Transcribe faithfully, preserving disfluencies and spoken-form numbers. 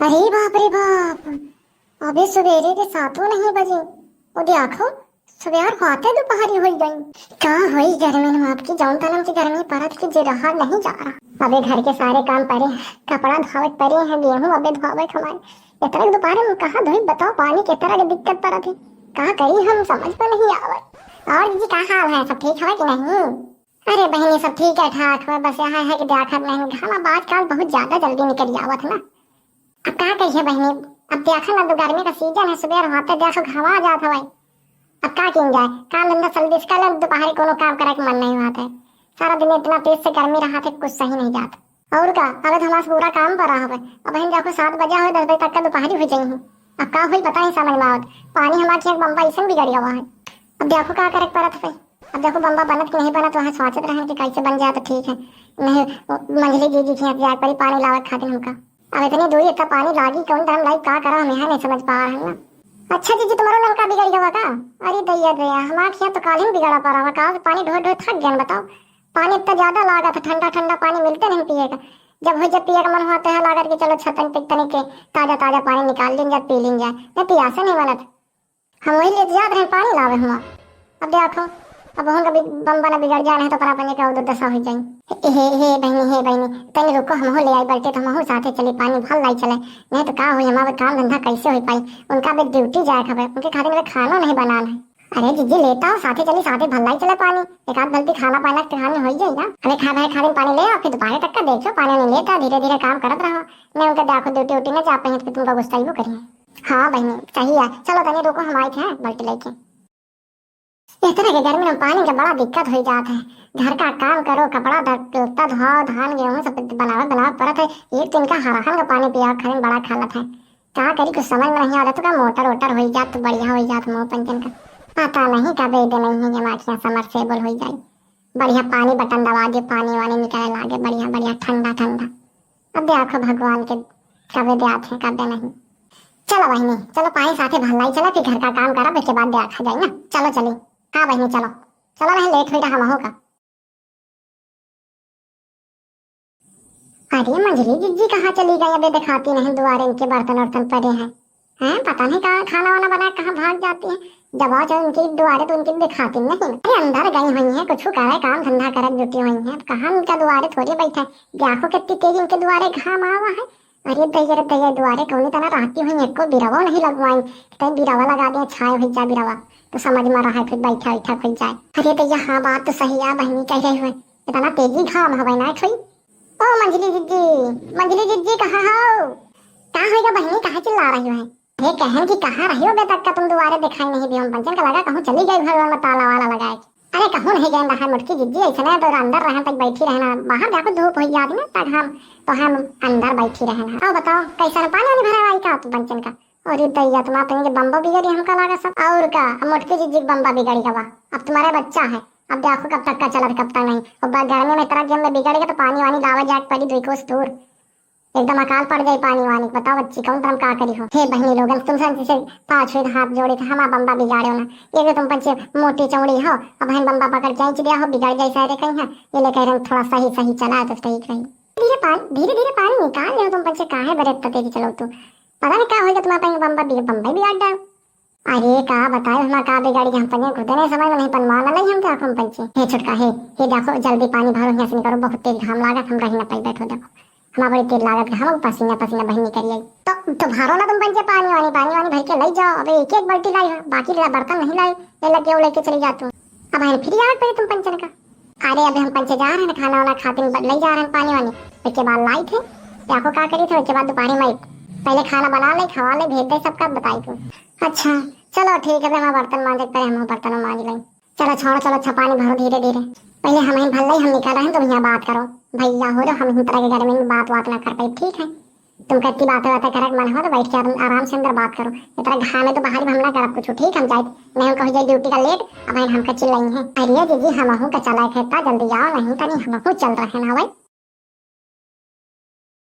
अरे बाप रे बाप, अबे सुबेरे के सातों नहीं बजे। ओ देखो, सुबेर होते दुपहरी होई गई। का होई गर्मी में आपकी, जौन तनम की गर्मी परत की जे रहा नहीं जा रहा। अबे घर के सारे काम परे हैं, कपड़ा धोवे के परे हैं, गेहूं अबे धोवे के हमारे। इतना के दोपहर में कहाँ धोई बताओ, पानी के तरह के दिक्कत परत है। का करी हम समझ में नहीं आवे। और जी का हाल है, सब ठीक है कि नहीं? अरे बहनी सब ठीक है ठाक है, बस यहाँ है कि देखत नहीं घामा बाज काल बहुत ज्यादा जल्दी निकल आवत है ना। अब का कहिए बहनी, अब देखा ना, तो गर्मी का सीजन है, सुबह होते देखो घामा जात हवे। अब का किन जाए, काम धंधा जल्दी से कर ले, दोपहर कोनो काम करे के मन नहीं होत है। सारा दिन इतना तेज से गर्मी रहा थे, कुछ सही नहीं जात। और का, अबे तो हमारा पूरा काम पड़ा हवे। अब हम देखो सात बजा हो, दस बजे तक का दोपहरी हो जाई है। अब का होई पता नहीं समझ में आवत। पानी हमारे खेत बम्बा ऐसे बिगड़ गया है। अब देखो का करे के परत है। अब देखो बम्बा बनत कि नहीं बनत, वहाँ सोचत रहन कि कैसे बन जाए तो ठीक है, नहीं वो मंझली दीदी के यहाँ जाए पड़ी पानी लावे खातिर हमका। अब इतनी दूर इतना पानी लागी, कौन टाइम लाई, का करा, हम यहाँ नहीं समझ पा रहे हैं ना। अच्छा जीजी, तुम्हारा नलका बिगड़ गया का? अरे दैया दैया, हमारे खेत तो काल ही बिगड़ा पड़ा हुआ, काल से पानी ढोए ढोए थक गया, बताओ। पानी इतना ज्यादा लागत है, ठंडा ठंडा पानी मिलते नहीं पिए का। जब हो जब पिए का मन होता है, लागत कि चलो छतन पे तनी के ताजा ताजा पानी निकाल लीन जाए, पी लीन जाए, नहीं पियासे नहीं बनत। हम वही लेत जात रहे पानी लावे हुआ। अब देखो, अब हम कभी बम्बा ना बिगड़ जाए, नहीं तो परा पने का उधर दशा हो जाए। हे, हे, हे बहनी, हे बहनी, तनी रुको, हम हो ले आई बाल्टी, तो हम हो साथे चली, पानी भर लाई चले, नहीं तो का होई, हमारे काम धंधा कैसे हो पाई? उनका भी ड्यूटी जाए खबर, उनके खातिर में खाना नहीं बनाना है। अरे जीजी, लेता हो, साथे चली, साथे भर लाई चले पानी, एक आध बाल्टी खाना पाना के खानी हो जाए ना। अरे खा भाई, खा दिन पानी ले आओ, फिर दोपहर तक का देखो, पानी नहीं लेता, धीरे धीरे काम करत रहो, नहीं उनके देखो ड्यूटी उटी में जा पाए, तो तुमका गुस्सा ही वो करिए। हाँ बहनी, सही है। चलो तनी रुको, हम आए थे बाल्टी लेके। इस तरह के गर्मी में पानी का बड़ा दिक्कत हो जात है। घर का काम करो, कपड़ा ध-, लत्ता धोओ, धान गेहूं सब बनावे बनावे पड़त है। एक दिन का हराहन का पानी पिया खाने बड़ा खालत है। का करी, कुछ समझ में नहीं आ रहा, तो का मोटर वोटर हो जात तो बढ़िया हो जात मोह पंचन का। पता नहीं कब एक दिन नहीं है, जमा किया समरसेबल हो जाए, बढ़िया पानी बटन दबा दे, पानी वानी निकले लागे, बढ़िया बढ़िया ठंडा ठंडा। अब देखो भगवान के कबे दे आते हैं, कबे नहीं। चलो बहनी, चलो पानी साथे भलाई चला, फिर घर का काम करब, इसके बाद दे आखा जाए ना। चलो चली। हाँ बहनी चलो, चलो नहीं लेट हो रहा हम का। अरे मंझली जिज्जी कहाँ चली गई? अबे दिखाती नहीं, दुआरे इनके बर्तन वर्तन पड़े हैं। हैं, पता नहीं कहाँ खाना वाना बना के कहाँ भाग जाती हैं। जब आओ जाओ उनके दुआरे तो उनकी दिखाती नहीं। अरे अंदर गई हुई हैं, कुछ करे काम धंधा करे जुटी हुई हैं। अब कहाँ उनका दुआरे थोड़ी बैठा है। देखो कितनी तेज इनके दुआरे घाम आवा है। अरे दैया रे दैया, दुआरे कौनी तना रहती हुई, एको बिरवा नहीं लगवाई। कहीं बिरवा लगा दिया, छाए हुई जा बिरवा, तो समझ में रहा है, फिर बैठा बैठा खुल जाए। अरे दैया, हाँ बात तो सही है बहनी कह रही हुई, इतना तेजी घाम हवे ना छुई। ओ मंझली जिज्जी, मंझली जिज्जी कहाँ हो? का होइगा बहनी, काहे चिल्ला रही हो? हे कहन कि कहाँ रही हो बे, तक का तुम दुआरे दिखाई नहीं दी हम पंचन का, लगा कहूँ चली गई घर में ताला वाला लगाए। अरे कहूँ नहीं गए रहा मोटकी जिज्जी, ऐसे नहीं तो अंदर रहन तक बैठी रहना, बाहर जाको धूप हो जाती ना तक हम, तो हम अंदर बैठी रहना। आओ बताओ कैसा पानी वानी भरा आई का तुम पंचन का? अरे दैया, तुम अपने के बम्बा बिगड़ी हमका लागा सब। और का, अब मोटकी जिज्जी के बम्बा बिगड़ी गवा, अब तुम्हारे बच्चा है, अब देखो कब तक का चलत कब तक नहीं। और बा-, गर्मी में इतना गेम में बिगड़ गया तो पानी वानी लावे जाके पड़ी दुई कोस दूर, एकदम अकाल पड़ जाए पानी वानी। बताओ बच्ची, कौन तरह का करी हो? हे बहनी लोगन, तुम सन से पाँच हुए हाथ जोड़े थे, हमारा बम्बा बिगाड़े हो ना। ये तो तुम पंचे मोटी चौड़ी हो, अब हम बम्बा पकड़ के खींच दिया हो, बिगड़ जाए सारे कहीं है। ये ले कह रहे हैं, थोड़ा सही सही चला तो ठीक रही। धीरे पानी, धीरे धीरे पानी निकाल ले तुम पंचे, काहे बरे इतना तेजी चलो तू? पता नहीं का होगा तुम्हारा बम्बा बिग-, बम्बई बिगाड़ डाल। अरे का बताए हमारा का बिगाड़ी, हम पंचे खुदे नहीं समझ में नहीं पनवाना नहीं हम क्या हम पंचे। हे छोटका हे, हे देखो जल्दी पानी भरो, यहाँ से निकलो, बहुत तेज घाम लागत, हम रही ना पाई, बैठो देखो। हमारा बड़ी तेज लागत घाम, पसीना पसीना बहन निकल आई। तो, तो भरो ना तुम पंचे पानी वानी, पानी वानी भर के ले जाओ। अबे एक एक बाल्टी लाई हो, बाकी ला बर्तन नहीं लाई, ये लगे वो लेके चली जा तू। अब हम फिर आवे पड़े तुम पंचन का। अरे अबे हम पंचे जा रहे हैं, खाना वाना खाते ले जा रहे हैं पानी वानी, उसके बाद लाई थे। देखो का करी थे, उसके बाद दोपहर में पहले खाना बना ले, खवा ले, भेज दे सबका, बताई तू। अच्छा चलो ठीक है, अबे हमारा बर्तन मांजे के पहले हम बर्तन मांज लें। चलो छोड़ो, चलो अच्छा पानी भरो धीरे धीरे, पहले हम ही भर ले, हम निकल रहे हैं, तुम यहाँ बात करो। भैया हो रहे, हम ही तरह के गर्मी में बात बात ना कर पाए, ठीक है? तुम कत्ती बातें बातें करे के मन हो तो बैठ के आराम, आराम से अंदर बात करो। इतना घाम में तो बाहर भी हम ना करब कुछ, ठीक? हम जाए, नहीं हम कहीं जाए ड्यूटी का लेट, अब हम हमका चिल्लाई है। अरे जीजी, हमहू का चला है खेता, जल्दी आओ, नहीं तनी हमहू चल रहे ना भाई।